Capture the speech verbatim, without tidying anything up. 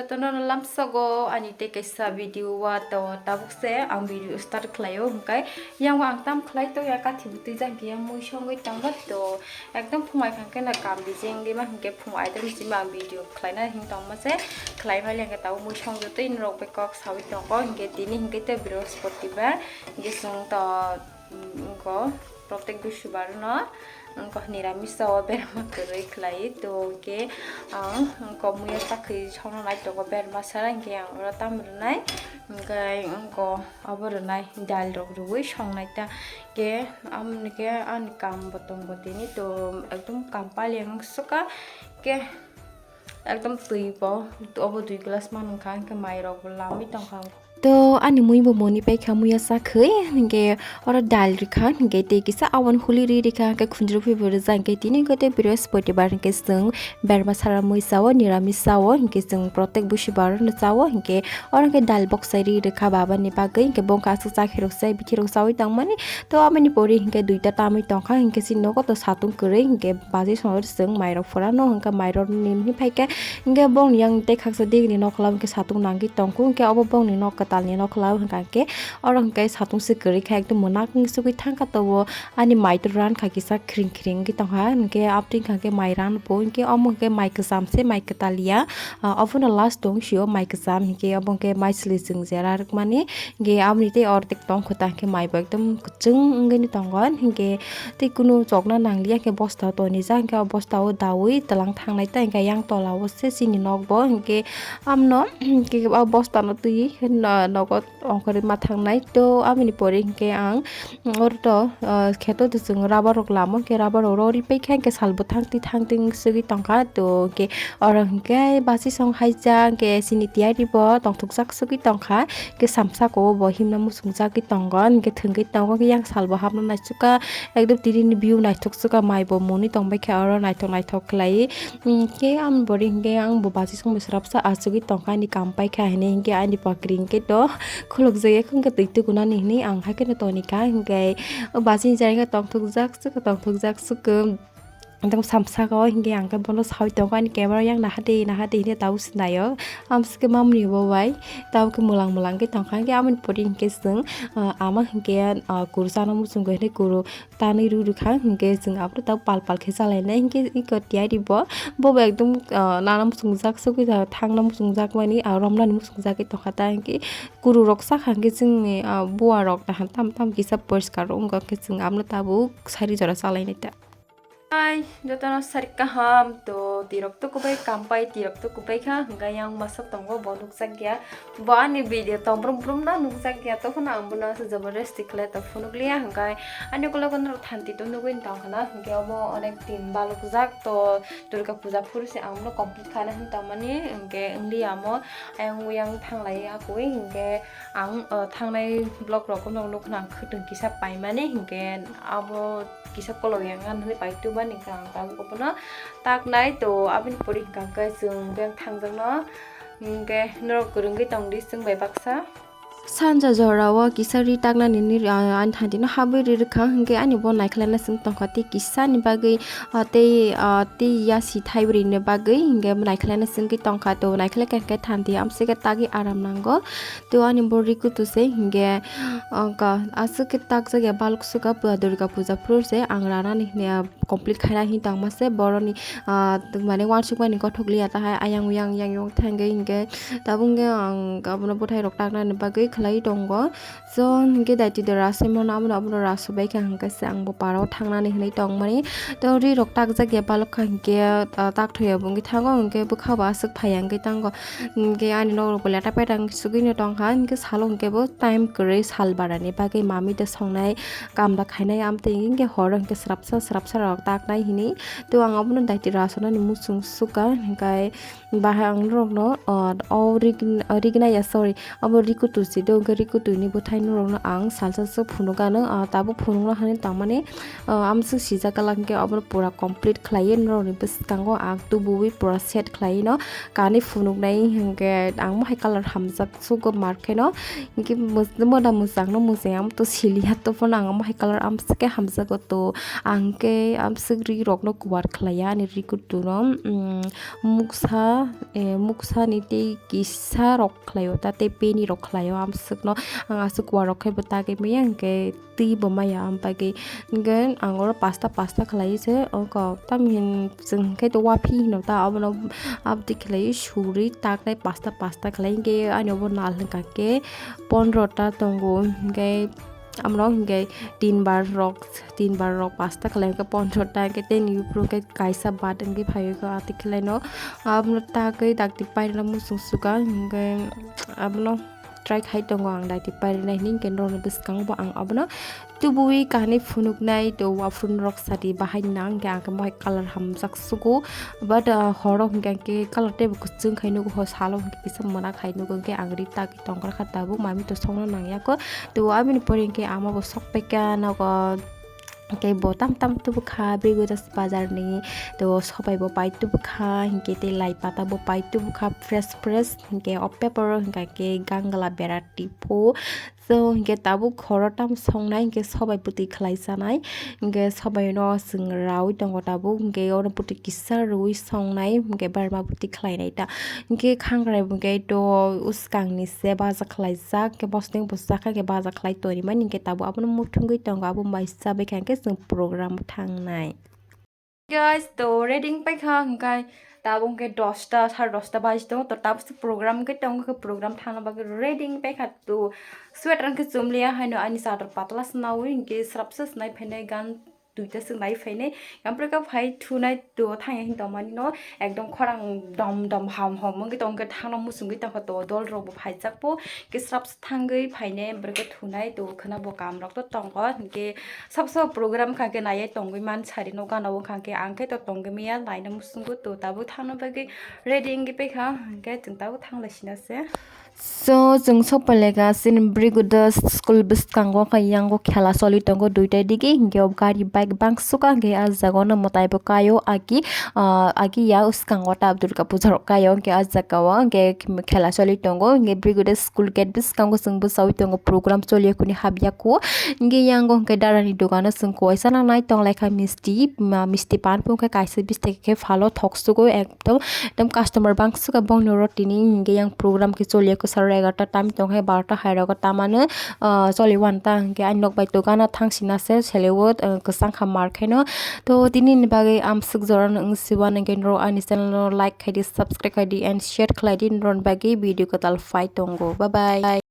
Jotono lamsogo ani tei kaisa video wa to tabuk se ang video start khlaio, hwnkhe yang ang tam khlai to ya kathi bwtwi jang khe yang mui songwi tongo to ekdom phungai khan khe na kam bijing di ma hwnkhe phung aidem jima ang video khlaina hing tongma se khlai mali hwnkhe tabuk mui songwi twi norok bai kok sawi tongo hwnkhe tini hwnkhe tei brihospotibare hwnkhe chwng to Wngkha protek busubar no wngkha niramis o berma kwrwi khlai to hwnkhe ang wngkha muya chakri songno nai tongo berma sara hwnkhe ang oro tam rwnai hwnkhe wngkha obo rwnai dal rok rwui songnai ta hwnkhe amoni khe ani kam bo tongo tini to ekdom kam pali wng suka hwnkhe. Ekdom twi bo obo dui glass manwng kha hwnkhe mai rok bo lamwi tongkha. To ani mui bo moni paikha muya sakhwi hwnkhe oro dal rikha hwnkhe tei kisa aboni huli ri rikha hwnkhe khunjuru phaibo rijak hwnkhe tini hwnkhe tei brihospotibare hwnkhe chwng berma sara mui chao niramis chao hwnkhe chwng protek busubar no chao hwnkhe oro hwnkhe dal boksai ri rikha babani bagwi hwnkhe bo hwnkhe aswk chakhirok chai bikhirok chaui tongmani. To aboni pore hwnkhe duita tamwi tongkha hwnkhe chini nogo to satung kwrwi hwnkhe baji songwi chwng mairok phurano hwnkhe mairok nimni phaikhe hwnkhe bongni yang tei khaksa digini nokla hwnkhe satung nangwi tongkhu hwnkhe obo bongni nok kwtalni nokla hwnkha hwnkhe oro hwnkhe satung se kwrwi kha ekdom mwnak wng sugwi thangkha to o ani mai to rankha kisa khring khring wngwi tongkha hwnkhe aboni hwnkha hwnkhe mai ranbo hwnkhe omo hwnkhe mai kwcham se mai kwtal ya obono last tong sio mai kwcham hwnkhe obo hwnkhe mai sli chwng jera rwkmani. Hingke aboni tei ortek tong kho ta hingke mai bo ekdom kwchwng wngwi tongo hingke tei kunu chokna nanglia hingke bosta o tonijak hingke o bosta o dawi twlang thangnai ta hingke yang tola o se chini nok bo hingke amno hingke o bosta no twi nogo ongkhorwi ma thangnai to aboni pore hingke ang oro to kheto to chwng rubber rok lamo hingke rubber rok rori paikha hingke salbo thangtwi thangtwi swgwi tongkha to hingke oro hingke basi song haijak hingke chini tiyari bo tongthokjak. Sugwi tongkha, hingke samsako bo himna muchungjagwi tongo, hingke thwngwi tongo, yang salbo hapna naisukha, ekdom tini ni view naithok sukha, mai bo mwnwi tongbaikha oro naithok naithok khlaiwi, hingke ang bori hingke ang bo bachwi songwi srapsa achugwi tongkha, ani kam paikha hinwi hingke ani pakri hingke to khulukjagwi hingke twi tukunani hinwi ang haikhe no tonikha, hingke o bachwi ni jagao tongthokjak sukha, tongthokjak sukha. Tamo samsaka o hingke ang khe bono sawi tongo ani camera yang naha de naha de hingke tabuk se naio. Amsike mamni bo bai tabuk khe mwlang mwlang khe tongkha hingke amoni pore hingke chwng ama hingke kuru chana muchungo hinui kuru tanui rw rwkha hingke chwng abono tabuk pal pal khe chalainai hingke eko tiyari bo bobo ekdom nana muchungjak sogwi thangna muchungjak mani romnani muchungjagwi tongkha ta hingke kuru rok sakha hingke chwngni buwa rok tam tam kisa poriskar wngkha hingke chwng abono tabuk sari jora chalainai ta. Hai, jotono sari kaham to tirok to kubai kampai tirok to kubai kha hingga yang masa tongo bo nukjak ya bo ani video to brum brum no nukjak ya to phano ang bono se jabardasti khlai to phunuk liya hingga ani ukulok no thanti to nugwi tong khana hingke omo onek din balukjak to durga puja phuru se ang bono complete khaina hin tongmani hingke wngli amo ayang uyang thanglai ya koi hingke ang thangnai vlog rok no nukna ang khwtwng kisa paimani hingke abo. Kisa kolok yang ngan hwnwi pai tubani hwnkha ang tabuk abono taknai to aboni pore hwnkha hwnkhe chwng beng thangjakno hwnkhe norok kwrwngwi tongdi chwng bai baksa. Sanja jorao kisa ri taknani ani thanti no habwi ri rwkha hwnkhe ani bo naikhlaina chwng tongkha tei kisa ni bagwi tei tei yasi thaibrwi ni bagwi hwnkhe naikhlaina chwngwi tongkha to naikhlai kha hwnkhe thanti amswkhe tagwi aram nango to ani bo ri kutu se hwnkhe aswk khe takjak ya baluk swkha durga puja phuru se ang ranani hwnwi. Complete khaina hin tangma se boroni mane uansukmani gothok liya tahai ayang uyang yang yang thangwi hinkhe tabuk hinkhe ang abono bwthai rok taknani bagwi khlai tongo so hinkhe daiti de rasaimano abono abono rasu baikha hinkhe se ang bo parao thangnani hinwi tongmani to ri rok takjak ya balok kha hinkhe takthoya bo wngwi thango hinkhe bwkha bo aswk phaiya wngwi tango hinkhe ani nok rok bo leta peta wngwi sugwino tongkha hinkhe salo hinkhe bo time kwrwi sal barani bagwi mami de songnai. Kam da khainai amtwi hinkhe horo hinkhe srapsa srapsa rok taknai hinwi to ang abono daiti rasanani muchung suka hinkhe bahai ang norokno o rignai ya sorry abo rikutu si Do hwnkhe rikutwini bwthai norokno ang salsa se phunukgano, ah, tabuk phunukna hani tangmani, ah, amswk sijak glak hwnkhe obono pura complete khlaiwi norokni bwskango ang tubui pura set khlaiwino kanwi phunuknai hwnkhe ang mohai colour hamjak sugo markhe no. Hwnkhe mos-, moda mwchangno mwchang ang to siliya to phano ang mohai colour amswk khe hamjago to ang khe amswk ri rokno kuwar khlaiya ani rikutwno, mm, muksa, eh, muksani tei kisa rok khlaio ta tei peni rok khlaio amswkno. Ang aswk kuwar rok khe bo tagwi maya hwnkhe twi bo maya am bagwi hwnkhe ang oro pasta pasta khlaiwi se oko tamhin chwng khe to uaphih hino ta obono abdi khlaiwi suri taknai pasta pasta khlai hwnkhe ani obo nal hwnkha khe pondro ta tongo hwnkhe amorok hwnkhe tin bar rok tin bar rok pasta khlai hwnkhe pondro ta hwnkhe tei ni uphuru khe kaisa bad wngwi phaio khe atwi khlaino abono tagwi dakti pairwla muchung suka hwnkhe abono try khai tongo ang daiti parinai hwnwi hwnkhe norokni bwskango bo ang abono tubui kahini phunuknai to uaphuru norok sadi bahai nang hwnkhe ang khe mohai colour hamjak sugo but, ah, horo hwnkhe ang khe colour teibo kwchwng khai nugo ho salo hwnkhe kisa mwnak hai nugo hwnkhe ang ri tagwi tongkha kha tabuk mami to songna nangya kho to aboni pore hwnkhe ama bo sok paikha nogo. Hwnkhe bo tam tam tubukha Brigudas bazar ni to sobai bo pai tubukha hwnkhe tei lai pata bo pai tubukha fresh fresh hwnkhe o paper o hwnkha khe gangla bera tipo so hwnkhe tabuk horo tam songnai hwnkhe sobai bwtwi khlai chanai hwnkhe sobai no chwng raui tongo tabuk hwnkhe oro bwtwi kisa rwui songnai hwnkhe barma bwtwi khlainai ta hwnkhe khangrai bo hwnkhe to uskang ni se baja khlaijak hwnkhe bosong bwsakha hwnkhe baja khlai tonimani hwnkhe tabuk abono muthungwi tongo abo mai chabai kha hwnkhe chwng program thangnai. Guys, to ready wng paikha hwnkhe tabuk hwnkhe dosta sare dosta baji tongo to tabuk se program hwnkhe tongo khe program thangna bagwi ready wng paikha to sweater hwnkhe chumliya haino ani chador patla se naui hwnkhe srapsa se nai phainai gan duita swk nai phainai. Ampore khe phai thunai to thangya hin tongmani no ekdom khorang dom dom ham hom wngwi tongkhe thangno muchungwi tongkha to dol rok bo phaijak po khe srap thangwi phainai ampore khe thunai to khwna bo kam rok to tongo hinkhe sab sab program kha khe naiya tongwi man sari no gana o kha khe ang khe to tongwi maya naina muchungo to tabuk thangna bagwi ready wngwi paikha hinkhe chwng tabuk thang lai sina se. So, chwng sok paileka chini Brigudas school bwskango khe yango khela choli tongo duita digi, hinkhe o gari bike bangsuka hinkhe ah jagao no mwtai bo kaio agi, ah, agi ya bwskango ta Durga puja rok kaio hinkhe ah jagao hinkhe khela choli tongo hinkhe Brigudas school gate bwskango chwng bwchaui tongo program choliya kuni habya kho hinkhe yango hinkhe dara ni dogano chwng kuaisa no nai tong laikha misti, ma misti pan phung khe kaisa bisti khe phalo thok sugo ek. Ekdom, ekdom customer bangsuka bongni oro tini hinkhe yang program khe choliya kwcharo egarta time tongkhe barota hai rogo tamano, ah, choli wan ta hinkhe ani nok bai to gana thang sina se sele o, ah, kwchang kha mar khe no. To tini ni bagwi amswk jora no wng si wan hinkhe norok ani channel no like khai di, subscribe khai di and share khlai di norok ni bagwi video kwtal phai tongo. Bye bye.